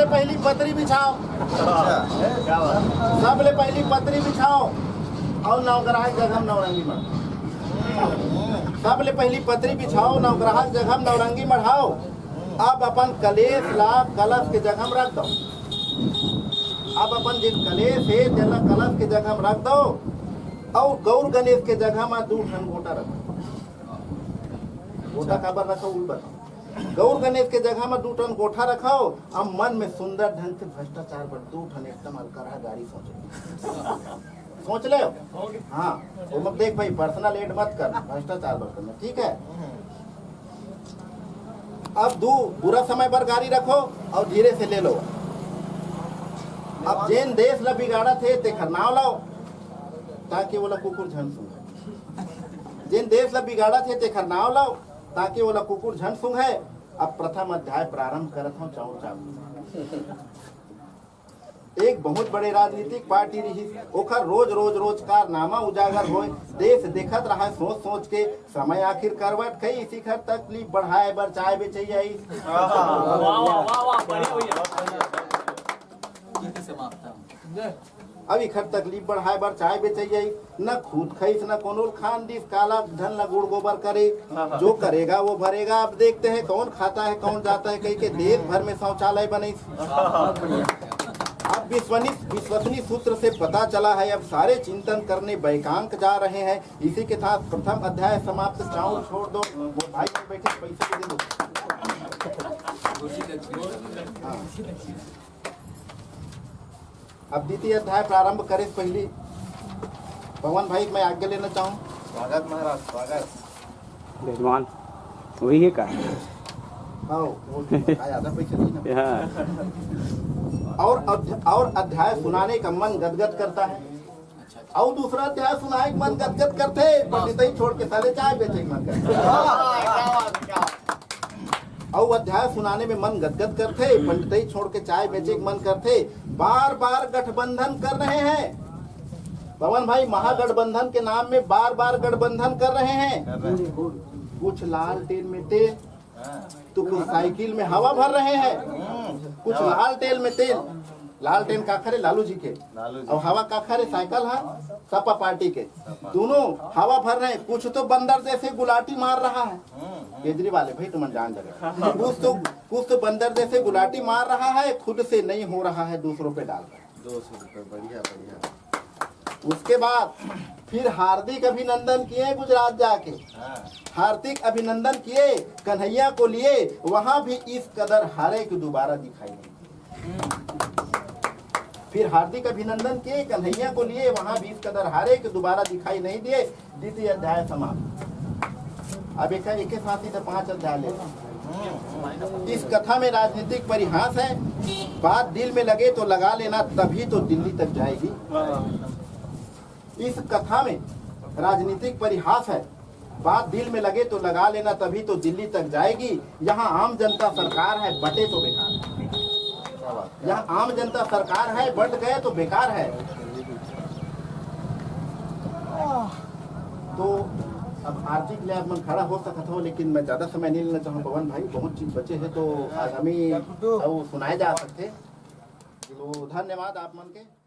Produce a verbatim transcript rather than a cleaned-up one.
पहली पतरी बिछाओ। अच्छा। सबले पहली पतरी बिछाओ अउ नवग्रह के जगह म नवरंगी मढ़ाओ। सबले पहली पतरी बिछाओ, नवग्रह के जगह म नवरंगी मढ़ाओ। अब अपन कलेश ला कलश के जगह म रख दो। अब अपन जेन कलेश हे, तेला कलश के जगह म रख दो। अउ गौर गणेश के जगह म दू ठन गोटा रखो। गोटा काबर रखो, उल बताओ। गौर गणेश के जगह म दू ठन गोटा रखो। अब मन में सुंदर ढंग से भ्रष्टाचार बर दू ठन एकदम अलकरहा गारी सोचो। सोच ले। हाँ, वो मत देख भाई, पर्सनल ऐड मत कर, भ्रष्टाचार मत करना, ठीक है? अब दू बुरा समय बर गारी रखो अउ धीरे से ले लो। अब जेन देश ला बिगाड़त हे, तेखर नाव लाओ, ताकि ओला कुकुर झन सूंघे। जेन देश ला बिगाड़त हे, तेखर नाव लाओ, ताकि ओला कुकुर झन सूंघे। अब प्रथम अध्याय प्रारंभ करत हूँ, चाउर चाउर। एक बहुत बड़े राजनीतिक पार्टी रहिस, ओखर रोज, रोज, रोज कारनामा उजागर होय, देश देखत रहय सोच, सोच के, समय आखिर करवट खइस, इखर तकलीफ बढ़ाए बर चाय बेचइया आइस। वाह, वाह, वाह, वाह, बढ़िया भैया। अब इखर तकलीफ बढ़ाए बर चाय बेचइया आइस। न खुद खइस, न कोनो ल खान दिस, काला धन ल गुड़ गोबर करे। हाँ, हाँ। जो करेगा वो भरेगा। अब देखते हैं कौन खाता है, कौन जाता है, कहिके देश भर में शौचालय बनइस। हाँ, हाँ। अब विश्वसनीय, विश्वसनीय सूत्र से पता चला है, अब सारे चिंतन करने बैकांक जा रहे हैं। इसी के साथ प्रथम अध्याय समाप्त। चाउर छोड़ दो, वो भाई बैठे, पैसे दे दो। हाँ। अब द्वितीय अध्याय प्रारंभ करे से पहली पवन भाई के मैं आज्ञा लेना चाहूँ। स्वागत महाराज, स्वागत। जजमान, वही है का? हाँ, वो आया था पैसे नहीं ना। हाँ। और अध्य-, और अध्याय सुनाने का मन गदगद करता है। अउ दूसरा अध्याय सुनाए के मन गदगद करथे, पंडितई छोड़ के साले चाय बेचे के मन करथे। अउ अध्याय सुनाने में मन गदगद करथे, पंडितई छोड़ के चाय बेचे के मन करथे। बार बार गठबंधन कर रहे हैं पवन भाई, महागठबंधन के नाम में बार बार गठबंधन कर रहे हैं। कर रहे हैं। कुछ लालटेन में तेल, हाँ। तो कुछ साइकिल में हवा भर रहे हैं, हम्म। कुछ लालटेन में तेल। लालटेन काखर हे? लालू जी के। लालू जी। अउ हवा काखर हे? साइकिल हे, सपा पार्टी के। सपा। दोनों हवा भर रहे हैं। कुछ तो बंदर जैसे गुलाटी मार रहा है। हम्म, हम्म। केजरीवाल है भाई, तुमन जान जाओ। कुछ तो, कुछ तो बंदर जैसे गुलाटी मार रहा है, खुद से नहीं हो रहा है, दूसरों पे डाल रहा है। दो सौ रुपये, बढ़िया, बढ़िया। उसके बाद फिर हार्दिक अभिनंदन किए गुजरात जाके। हाँ। हार्दिक अभिनंदन किए, कन्हैया को लिए, वहां भी इस कदर हारे कि दोबारा दिखाई नहीं। फिर हार्दिक अभिनंदन किए, कन्हैया को लिए, वहां भी इस कदर हारे कि दोबारा दिखाई नहीं दिए। द्वितीय अध्याय समाप्त। अब एक, एक साथ ही तो पांच अध्याय ले। इस कथा में राजनीतिक परिहास है, बात दिल में लगे तो लगा लेना, तभी तो दिल्ली तक जाएगी। इस कथा में राजनीतिक परिहास है, बात दिल में लगे तो लगा लेना, तभी तो दिल्ली तक जाएगी। यहाँ आम जनता सरकार है, बटे तो बेकार है। यहाँ आम जनता सरकार है, बट गए तो बेकार है। तो अब आरती के लिए आप मन खड़ा हो सकत हो, लेकिन मैं ज्यादा समय नहीं लेना चाहूँ पवन भाई, बहुत चीज बचे है तो आगामी अउ सुनाए जा सकते। तो धन्यवाद आप मन के।